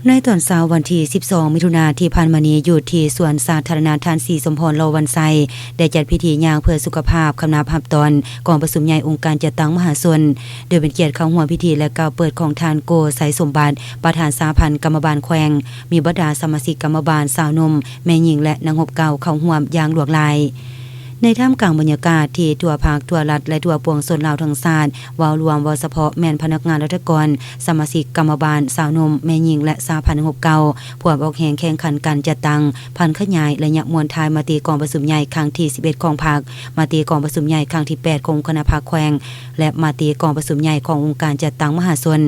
ໃນຕອນເຊົ້າວັນທີສິບສອງ ມິຖຸນາທີ່ຜ່ານມານີ້ ຢູ່ທີ່ສວນສາທາລະນະທ່ານສີສົມພອນ ຫຼໍ່ວັນໄຊ ໄດ້ຈັດພິທີຍ່າງເພື່ອສຸຂະພາບ ຄະນະຮັບຕ້ອນກອງປະຊຸມໃຫຍ່ອົງການຈັດຕັ້ງມະຫາຊົນ, ໂດຍເປັນກຽດເຂົ້າຮ່ວມພິທີ ແລະ ກ່າວເປີດຂອງທ່ານ ໂກ ໄຊສົມບັດ ປະທານສະຫະພັນກຳມະບານແຂວງ, ມີບັນດາສະມາຊິກກຳມະບານ ຊາວໜຸ່ມ, ແມ່ຍິງ ແລະ ນັກຮົບເກົ່າເຂົ້າຮ່ວມຢ່າງຫຼວກຫຼາຍ. ໃນທ່າມກາງບັນຍາກາດທີ່ທົ່ວພັກ, ທົ່ວລັດ ແລະ ທົ່ວປວງຊົນລາວທັງຊາດ, ເວົ້າລວມ, ເວົ້າສະເພາະແມ່ນພະນັກງານລັດຖະກອນ, ສະມາຊິກກຳມະບານ, ຊາວໜຸ່ມ, ແມ່ຍິງ ແລະ ສະຫະພັນນັກຮົບເກົ່າ ພວມອອກແຮງແຂ່ງຂັນກັນຈັດຕັ້ງ, ຜັນຂະຫຍາຍໄລຍະມ້ວນທ້າຍມະຕິກອງປະຊຸມໃຫຍ່ຄັ້ງທີສິບເອັດຂອງພັກ, ມະຕິກອງປະຊຸມໃຫຍ່ຄັ້ງທີແປດຂອງຄະນະພັກແຂວງ ແລະ ມະຕິກອງປະຊຸມໃຫຍ່ຂອງອົງການຈັດຕັ້ງມະຫາຊົນ.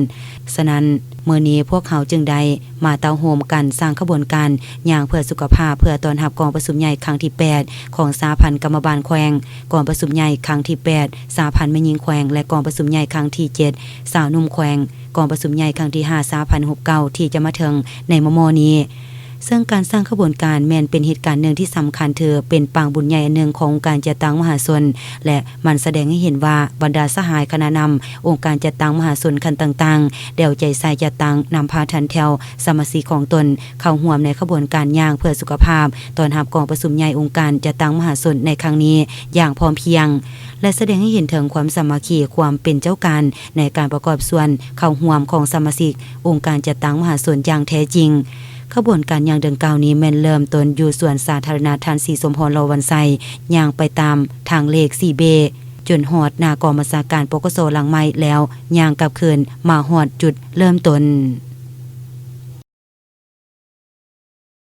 ສະນັ້ນ, ມື້ນີ້ພວກເຮົາຈຶ່ງໄດ້ມາເຕົ້າໂຮມກັນສ້າງຂະບວນການຍ່າງເພື່ອສຸຂະພາບ ເພື່ອຕ້ອນຮັບກອງປະຊຸມໃຫຍ່ຄັ້ງທີແປດຂອງສະຫະພັນກຳມະບານແຂວງ, ກອງປະຊຸມໃຫຍ່ຄັ້ງທີແປດສະຫະພັນແມ່ຍິງແຂວງ ແລະ ກອງປະຊຸມໃຫຍ່ຄັ້ງທີເຈັດສາວໜຸ່ມແຂວງ, ກອງປະຊຸມໃຫຍ່ຄັ້ງທີຫ້າສະຫະພັນນັກຮົບເກົ່າທີ່ຈະມາເຖິງໃນມໍ່ໆນີ້. ເຊິ່ງການສ້າງຂະບວນການແມ່ນເປັນເຫດການໜຶ່ງທີ່ສຳຄັນ ຖືເປັນປາງບຸນໃຫຍ່ອັນໜຶ່ງຂອງການຈັດຕັ້ງມະຫາຊົນ ແລະ ມັນສະແດງໃຫ້ເຫັນວ່າບັນດາສະຫາຍຄະນະນຳອົງການຈັດຕັ້ງມະຫາຊົນຂັ້ນຕ່າງໆ ໄດ້ເອົາໃຈໃສ່ຈັດຕັ້ງນຳພາທ່ານແຖວສະມາຊິກຂອງຕົນເຂົ້າຮ່ວມໃນຂະບວນການຍ່າງເພື່ອສຸຂະພາບ ຕ້ອນຮັບກອງປະຊຸມໃຫຍ່ອົງການຈັດຕັ້ງມະຫາຊົນໃນຄັ້ງນີ້ຢ່າງພ້ອມພຽງ ແລະ ສະແດງໃຫ້ເຫັນເຖິງຄວາມສາມັກຄີ, ຄວາມເປັນເຈົ້າການໃນການປະກອບສ່ວນເຂົ້າຮ່ວມຂອງສະມາຊິກອົງການຈັດຕັ້ງມະຫາຊົນຢ່າງແທ້ຈິງ. ຂະບວນການຍ່າງດັ່ງກ່າວນີ້ແມ່ນເລີ່ມຕົ້ນຢູ່ສວນສາທາລະນະທ່ານສີສົມພອນ ຫຼໍ່ວັນໄຊ, ຍ່າງໄປຕາມທາງເລກສີ່ເບ ຈົນຮອດໜ້າກອງບັນຊາການ ປກສ ຫຼັງໃໝ່ ແລ້ວຍ່າງກັບຄືນມາຮອດຈຸດເລີ່ມຕົ້ນ.